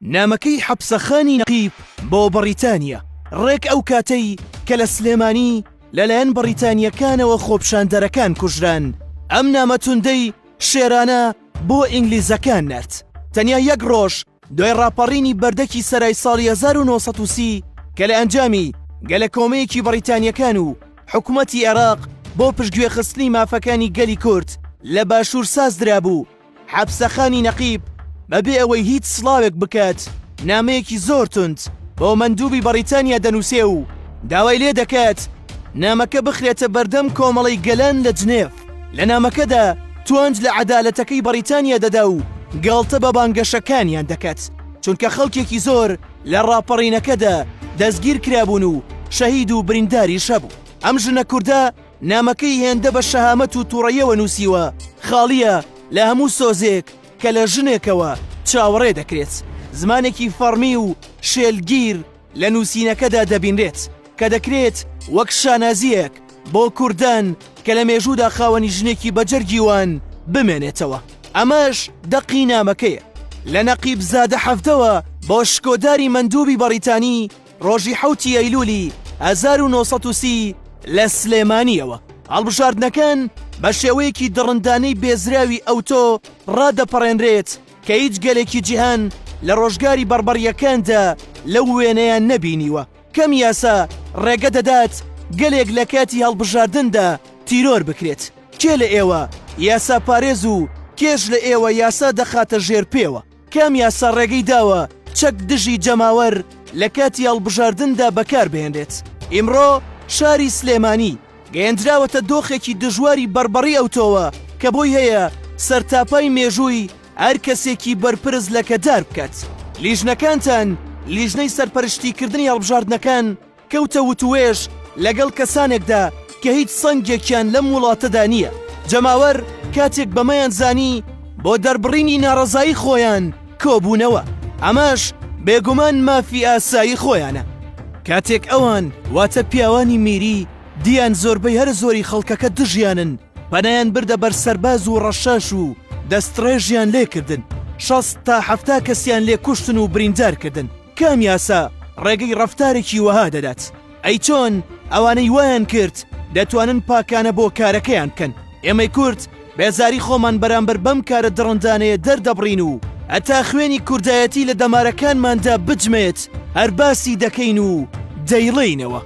نامەکەی حەپسەخانی نەقیب بۆ بەڕیتانیا، ڕێک ئەو کاتەی کە لە سلێمانی لەلایەن بەڕیتانییەکانەوە خۆپیشاندەرەکان کوژران، ئەم نامە توندەی شێرانە بۆ ئینگلیزەکان نارد. تەنیا یەک ڕۆژ دوای ڕاپەڕینی بەردەکی سەرای ساڵی 1930 کە لە ئەنجامی گەلەکۆمەیەکی بەڕیتانییەکان و حکومەتی عێراق بۆ پشتگوێخستنی مافەکانی گەلی کورد لە باشوور سازدرابوو، حەپسەخانی نەقیب بەبێ ئەوەی هیچ سڵاوێک بکات نامەیەکی زۆر توند بۆ مەندوبی بەڕیتانیا دەنووسێ و داوای لێ دەکات نامەکە بخرێتە بەردەم کۆمەڵەی گەلان لە جنێف. لە نامەکەدا توانج لە عەدالەتەکەی بەڕیتانیا دەدا و گاڵتە بە بانگەشەکانیان دەکات، چونکە خەڵکێکی زۆر لە ڕاپەڕینەکەدا دەستگیر کرابوون و شەهید و برینداریش هەبوو. ئەم ژنە کوردە نامەکەی هێندە بە شەهامەت و توڕەیەوە نووسیوە، خاڵییە لە هەموو سۆزێک کە لە ژنێکەوە چاوەڕێ دەکرێت. زمانێکی فەڕمی و شێلگیر لە نووسینەکەدا دەبینرێت، کە دەکرێت وەک شانازییەک بۆ کوردان کە لە مێژوودا خاوەنی ژنێکی بەجەرگی وان بمێنێتەوە. ئەمەش دەقی نامەکەیە. لە نەقیب زادە حەڤدەوە بۆ شکۆداری مەندوبی بەڕیتانی ڕۆژی حەوتی ئەیلولی 1930 لە سلێمانییەوە هەڵبژاردنەکان بە شێوەیەکی دڕندانەی بێزراوی ئەوتۆ ڕادەپەڕێنرێت کە هیچ گەلێکی جیهان لە ڕۆژگاری بەڕبەڕییەکاندا لەو وێنەیان نەبینیوە. کەم یاسا ڕێگە دەدات گەلێک لە کاتی هەڵبژاردندا تیرۆر بکرێت؟ کێ لە ئێوە یاساپارێز و کێش لە ئێوە یاسا دەخاتە ژێر پێوە؟ کام یاسا ڕێگەی داوە چەک دژی جەماوەر لە کاتی هەڵبژاردندا بەکار بهێنرێت؟ ئیمڕۆ شاری سلێمانی گەیەندراوەتە دۆخێکی دژواری بەڕبەڕی ئەوتۆوە کە بۆی هەیە سەرتاپای مێژووی هەر کەسێکی بەرپرس لەکەدار بکات. لیژنەکانتان، لیژنەی سەرپەرشتیکردنی هەڵبژاردنەکان، کەوتە وتووێژ لەگەڵ کەسانێکدا کە هیچ سەنگێکیان لەم وڵاتەدا نییە. جەماوەر کاتێک بەمەیان زانی بۆ دەربڕینی ناڕەزایی خۆیان کۆبوونەوە. ئەمەش بێگومان مافی ئاسایی خۆیانە. کاتێک ئەوان، واتە پیاوانی میری، دییان زۆربەی هەرە زۆری خەڵکەکە دژیانن، پەنایان بردە بەر سەرباز و ڕەشاش و دەستڕێژیان لێکردن، 60 تا 70 کەسیان لێ کوشتن و بریندار کردن. کام یاسا ڕێگەی ڕەفتارێکی وەها دەدات؟ ئەی چۆن ئەوانەی وایان کرد دەتوانن پاکانە بۆ کارەکەیان بکەن؟ ئێمەی کورد بێزاری خۆمان بەرامبەر بەم کارە دڕندانەیە دەردەبڕین و هەتا خوێنی کوردایەتی لە دەمارەکانماندا بجمێت هەر باسی دەکەین و دەیڵێینەوە.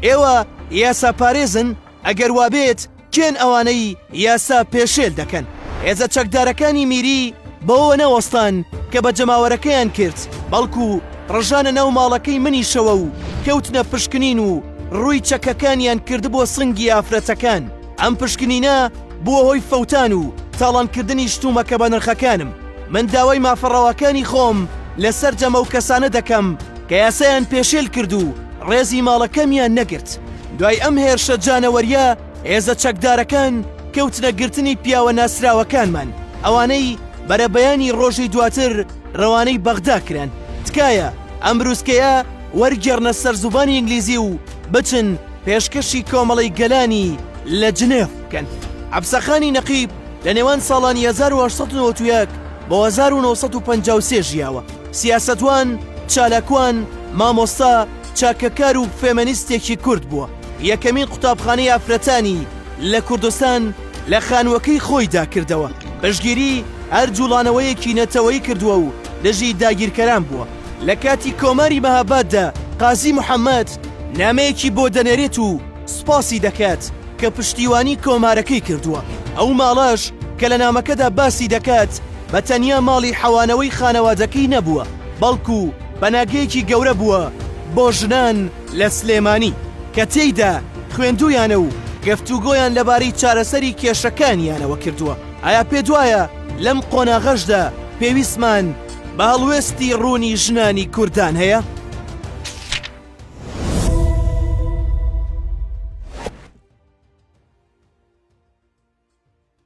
ئێوە یاساپارێزن؟ ئەگەر وابێت کێن ئەوانەی یاسا پێشێل دەکەن؟ هێزە چەکدارەکانی میری بەوەوە نەوەستان کە بە جەماوەرەکەیان کرد، بەڵکو ڕژانە ناو ماڵەکەی منیشەوە و کەوتنە پشکنین و ڕووی چەکەکانیان کردبووە سنگی ئافرەتەکان. ئەم پشکنینە بووە هۆی فەوتان و تاڵانکردنی شتومەکە بەنرخەکانم. من داوای مافە ڕەواکانی خۆم لە سەرجەم ئەو کەسانە دەکەم کە یاسایان پێشێل کرد و ڕێزی ماڵەکەمیان نەگرت. دوای ئەم هێرشە جانەوەرییە، هێزە چەکدارەکان کەوتنە گرتنی پیاوە ناسراوەکانمان، ئەوانەی بەرەبەیانی ڕۆژی دواتر رەوانەی بەغدا کران. تکایە ئەم بروسکەیە وەرگێڕنە سەر زوبانی ئینگلیزی و بچن پێشکەشی کۆمەڵەی گەلانی لە جنێف بکەن. عەبسەخانی نەقیب لە نێوان ساڵانی 1891 بۆ 1953 ژیاوە. سیاسەتوان، چالاکوان، مامۆستا، چاکەکار و فێمەنیستێکی کورد بووە. یەکەمین قوتابخانەی ئافرەتانی لە کوردستان لە خانووەکەی خۆیدا کردەوە. پشتگیری هەر جووڵانەوەیەکی نەتەوەیی کردووە و دژی داگیرکەران بووە. لە کاتی کۆماری مەهاباددا قازی محەممەد نامەیەکی بۆ دەنێرێت و سوپاسی دەکات کە پشتیوانی کۆمارەکەی کردووە. ئەو ماڵەش کە لە نامەکەدا باسی دەکات بە تەنیا ماڵی حەوانەوەی خانەوادەکەی نەبووە، بەڵکو پەناگەیەکی گەورە بووە بۆ ژنان لە سلێمانی کە تێیدا خوێندوویانە و گفتوگۆیان لەبارەی چارەسەری کێشەکانیانەوە کردووە. ئایا پێتوایە لەم قۆناغەشدا پێویستمان بە هەڵوێستی ڕوونی ژنانی کوردان هەیە؟